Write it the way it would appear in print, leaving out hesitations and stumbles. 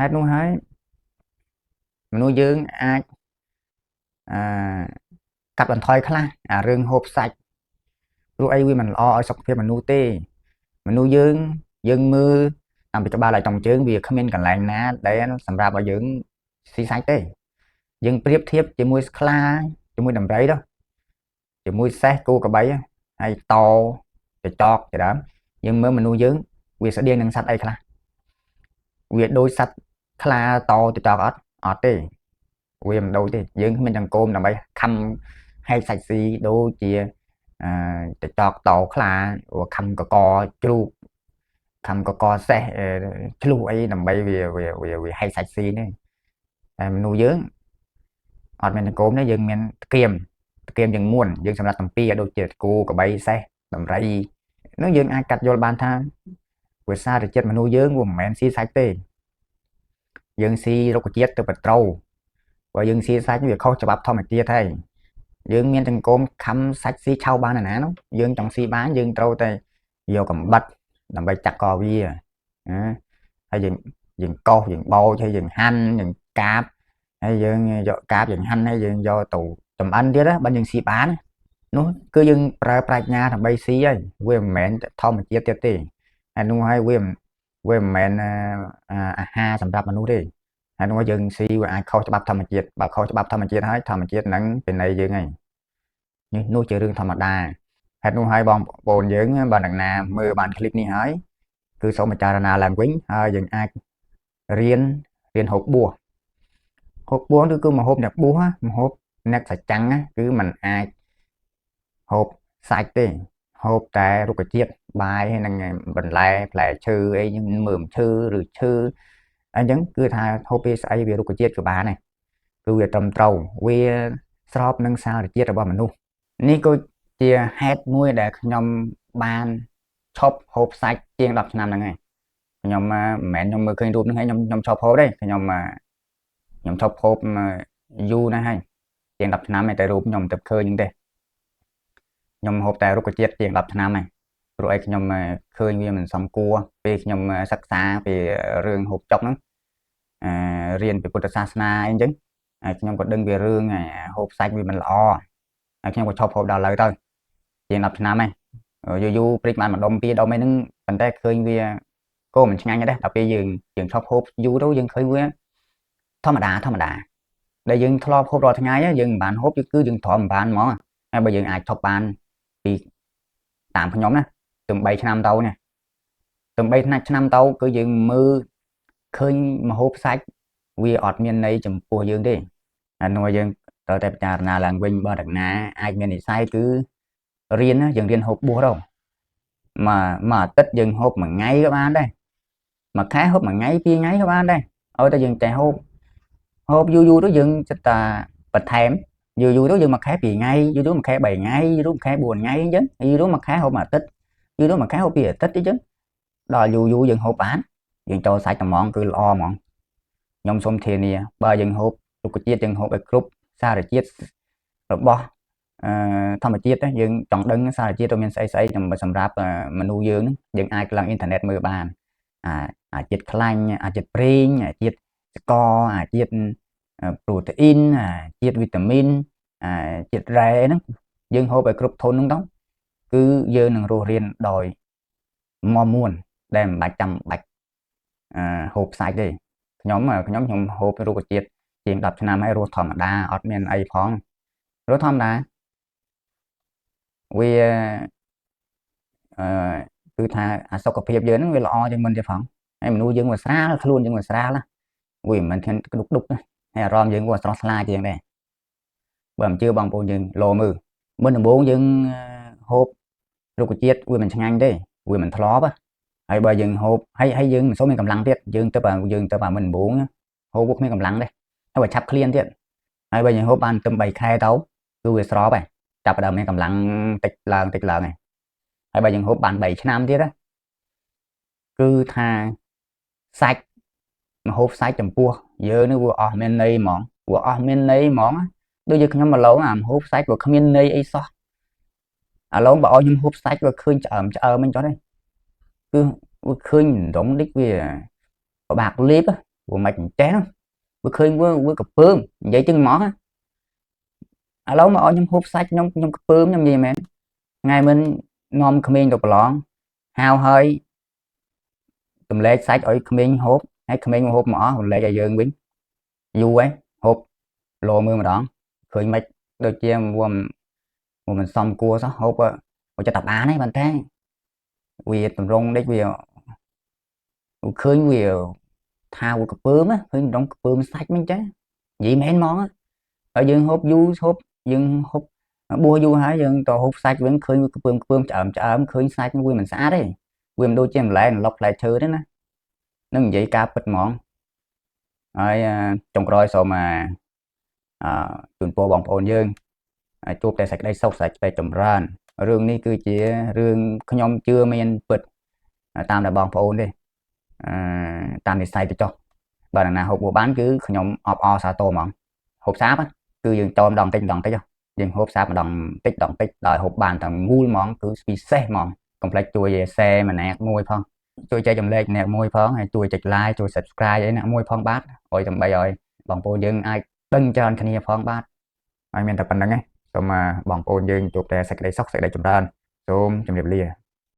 ហេតុនោះហើយមនុស្សយើងអាចអឺកាត់បន្ថយខ្លះអារឿងហូបសាច់ព្រោះអីវាមិនល្អឲ្យសុខភាពមនុស្សទេមនុស្សយើងយើងមើលតាមពីក្បាលឲ្យតង់ជើងវាគ្មានកន្លែងណាដែលសម្រាប់ឲ្យយើងស៊ីសាច់ទេយើងប្រៀបធៀបជាមួយខ្លាជាមួយដំរីទៅជាមួយសេះគោក្របីហើយតចចកជាដើមយើងមើលមនុស្សយើងវាស្តៀងនឹងសត្វអីខ្លះវាដូចសត្វខ្លាតចចកអត់អត់ទេវាមិនដូចទេយើងគ្មានចង្កូមដើម្បីខំហែកសាច់ស៊ីដូចជាអឺចចកតខ្លាខំកកជ្រូកខំកកសេះឆ្លុះអីដើម្បីវាវាវាហែកសាច់ស៊ីនេះតែមនុស្សយើងអត់មានចង្កូមទេយើងមានតគៀមតគៀមយើងមួនយើងសម្រាប់តំពីដូចជាគោក្របីសេះដំរីនឹងយើងអាចកាត់យល់បានថាវិសារជាតិមនុស្សយើងវាមិនមែនស៊ីសាច់ទេយើងស៊ីរុក្ខជាតិទៅបត្រូបើយើងស៊ីសាច់វាខុសច្បាប់ធម្មជាតិហើយយើងមានចង្កូមខំសាច់ស៊ីឆៅបានណានោះយើងចង់ស៊ីបានយើងត្រូវតែយកកំបិតដើម្បីចាក់កវាណាហើយយើងយើងកោសយើងបោចហើយយើងហាន់យើងកាបហើយយើងយកកាបយើងហាន់ហើយយើងយកទៅចំអិនទៀតណាបើយើងស៊ីបាននោះគឺយើងប្រើប្រាជ្ញាដើម្បីស៊ីហើយវាមិនមែនធម្មជាតិទៀតទេហើយនោះហើយវាវាមិនមែនអាហារសម្រាប់មនុស្សទេហើយនោះយើងស៊ីវាអាចខុសច្បាប់ធម្មជាតិបើខុសច្បាប់ធម្មជាតិហើយធម្មជាតិនឹងពិន័យយើងហើយនេះនោះជារឿងធម្មតាហេតុនោះហើយបងប្អូនយើងបើនឹងណាមើលបានคลิปនេះហើយគឺសូមពិចារណាឡើងវិញហើយយើងអាចរៀនរៀនហូបបួសហូបបួសគឺមហូបអ្នកបួសមហូបអ្នកសច្ចាំងគឺมันអាចហូបសាច់ទេហូបតែរុក្ខជាតិបាយហើយនឹងបន្លែផ្លែឈើអីហ្នឹងមើមឈើឬឈើអញ្ចឹងគឺថាហូបពីស្អីវារុក្ខជាតិក៏បានដែរគឺវាត្រឹមត្រូវវាស្របនឹងសារជាតិរបស់មនុស្សនេះក៏ជាហេតុមួយដែលខ្ញុំបានឈប់ហូបសាច់ជាង10ឆ្នាំហ្នឹងហើយខ្ញុំមិនមែនខ្ញុំមើលឃើញរូបហ្នឹងហើយខ្ញុំខ្ញុំឈប់ហូបទេខ្ញុំខ្ញុំឈប់ហូបយូរណាស់ហើយជាង10ឆ្នាំហើយតែរូបខ្ញុំទៅឃើញហ្នឹងទេខ្ញុំហូបតែរុក្ខជាតិជាង10ឆ្នាំហើយព្រោះអីខ្ញុំឃើញវាមិនសមគួរពេលខ្ញុំសិក្សាពីរឿងហូបចុកហ្នឹងអឺរៀនពីពុទ្ធសាសនាអីអញ្ចឹងហើយខ្ញុំក៏ដឹងពីរឿងហូបសាច់វាមិនល្អហើយខ្ញុំក៏ឈប់ហូបដល់ឥឡូវទៅជាង10ឆ្នាំហើយយូរយូរព្រិចបានមួយដុំពីរដុំអីហ្នឹងប៉ុន្តែឃើញវាក៏មិនឆ្ងាញ់ដែរដល់ពេលយើងយើងឈប់ហូបយូរទៅយើងឃើញវាធម្មតាធម្មតាដែលយើងធ្លាប់ហូបរាល់ថ្ងៃយើងមិនបានហូបគឺយើងទ្រាំមិនបានហ្មងហើយបើយើងអាចឈប់បានពីតាមខ្ញុំណាទៅ3ឆ្នាំទៅនេះទៅ3ឆ្នាំទៅគឺយើងមើលឃើញមហូបសាច់វាអត់មានន័យចំពោះយើងទេអានោះយើងត្រូវតែពិចារណាឡើងវិញបើដណាអាចមាននិស័យគឺរៀនណាយើងរៀនហូបបួសទៅមួយមួយអាទិត្យយើងហូបមួយថ្ងៃក៏បានដែរមួយខែហូបមួយថ្ងៃពីរថ្ងៃក៏បានដែរឲ្យតែយើងចេះហូបហូបយូរយូរទៅយើងចិត្តតាបន្ថែមយូរយូរទៅយើងមួយខែ2ថ្ងៃយូរយូរមួយខែ3ថ្ងៃយូរមួយខែ4ថ្ងៃអញ្ចឹងយូរយូរមួយខែហូបមួយអាទិត្យយូរយូរមួយខែហូបពីរអាទិត្យអញ្ចឹងដល់យូរយូរយើងហូបបានយើងចូលសាច់ត្មងគឺល្អហ្មងខ្ញុំសូមធានាបើយើងហូបរុក្ខជាតិយើងហូបឲ្យគ្រប់សារជាតិរបស់អឺធម្មជាតិយើងចង់ដឹងសារជាតិទៅមានស្អីស្អីសម្រាប់មនុស្សយើងយើងអាចឡើងអ៊ីនធឺណិតមើលបានអាអាជាតិខ្លាញ់អាជាតិប្រេងអាជាតិស្ករអាជាតិប្រូតេអ៊ីនអាជាតិវីតាមីនអាជាតិរ៉ែហ្នឹងយើងហូបឲ្យគ្រប់ធនហ្នឹងទៅគឺយើងនឹងរស់រានដោយមមួនដែលមិនបាច់ចាំបាច់អឺហូបសាច់ទេខ្ញុំខ្ញុំខ្ញុំហូបរុក្ខជាតិជាង10ឆ្នាំហើយរស់ធម្មតាអត់មានអីផងរស់ធម្មតាវាអឺគឺថាអាសុខភាពយើងហ្នឹងវាល្អជាងមុនទៀតផងហើយមនុស្សយើងវាស្រាលខ្លួនយើងវាស្រាលណាវាមិនមែនក្ដុកដុកហើយអារម្មណ៍យើងវាស្រស់ស្លាជាងដែរបើមិនជឿបងប្អូនយើងលោមើលមុនដំបូងយើងហូបរុក្ខជាតិវាមិនឆ្ងាញ់ទេវាមិនធ្លាប់ហើយបើយើងហូបហើយហើយយើងមិនសូវមានកម្លាំងទៀតយើងទៅយើងទៅអាមុនដំបូងហូបវាគ្មានកម្លាំងទេហើយបើឆាប់ឃ្លានទៀតហើយបើយើងហូបបានទៅ3ខែទៅគឺវាស្របហើយចាប់ផ្ដើមមានកម្លាំងតិចឡើងតិចឡើងហើយហើយបើយើងហូបបាន3ឆ្នាំទៀតគឺថាសាច់មហូបសាច់ចំពោះយើងនេះវាអស់មានន័យហ្មងវាអស់មានន័យហ្មងដូចជាខ្ញុំមកឡងអាមហូបសាច់វាគ្មានន័យអីសោះអាឡងបើឲ្យខ្ញុំហូបសាច់វាឃើញឆ្អើមឆ្អើមអញ្ចឹងទេគឺវាឃើញដងតិចវាពិបាកលេប វាមិនអញ្ចេះនោះវាឃើញវាកពើមនិយាយចឹងហ្មងឥឡូវមកឲ្យខ្ញុំហូបសាច់ខ្ញុំខ្ញុំកពើមខ្ញុំនិយាយមែនថ្ងៃមិននាំក្មេងទៅប្រឡងហៅហើយទម្លែកសាច់ឲ្យក្មេងហូបហើយក្មេងហូបមកអស់ទម្លែកឲ្យយើងវិញយូរហើយហូបលោមើលម្ដងឃើញមិនដូចជាវាមិនសមគួរសោះហូបវាចិត្តតែបានទេប៉ុន្តែវាតម្រង់ដូចវាឃើញវាថាវាកពើមឃើញតម្រង់កពើមសាច់មិនចឹងនិយាយមែនហ្មងហើយយើងហូបយូរហូបយើងហូបបួសយូរហើយយើងទៅហូបសាច់វិញឃើញវាកពើមកពើមឆ្អើមឆ្អើមឃើញសាច់វាមិនស្អាតទេវាមិនដូចជាម្លែនឡុកផ្លែឈើទេណានឹងនិយាយការពិតហ្មងហើយចុងក្រោយសូមអឺជូនពរបងប្អូនយើងជួបតែសេចក្តីសុខសេចក្តីចម្រើនរឿងនេះគឺជារឿងខ្ញុំជឿមានពិតតាមតែបងប្អូនទេអឺតាមនិស័យទៅចុះបើណាហូបបួសបានគឺខ្ញុំអបអរសាទរហ្មងហូបសាបគឺយើងតម្ដងតិចម្ដងតិចយើងហូបសាបម្ដងតិចម្ដងតិចដោយហូបបានទាំងមូលហ្មងគឺពិសេសហ្មងកុំភ្លេចជួយ share ម្នាក់មួយផងជួយចែករំលែកម្នាក់មួយផងហើយជួយចុច like ជួយ subscribe អីណាមួយផងបាទឲ្យដើម្បីឲ្យបងប្អូនយើងអាចដឹងច្រើនគ្នាផងបាទហើយមានតែប៉ុណ្្នឹងឯងសូមបងប្អូនយើងជួបតែសេចក្តីសុខសេចក្តីចម្រើនសូមជម្រាបលា។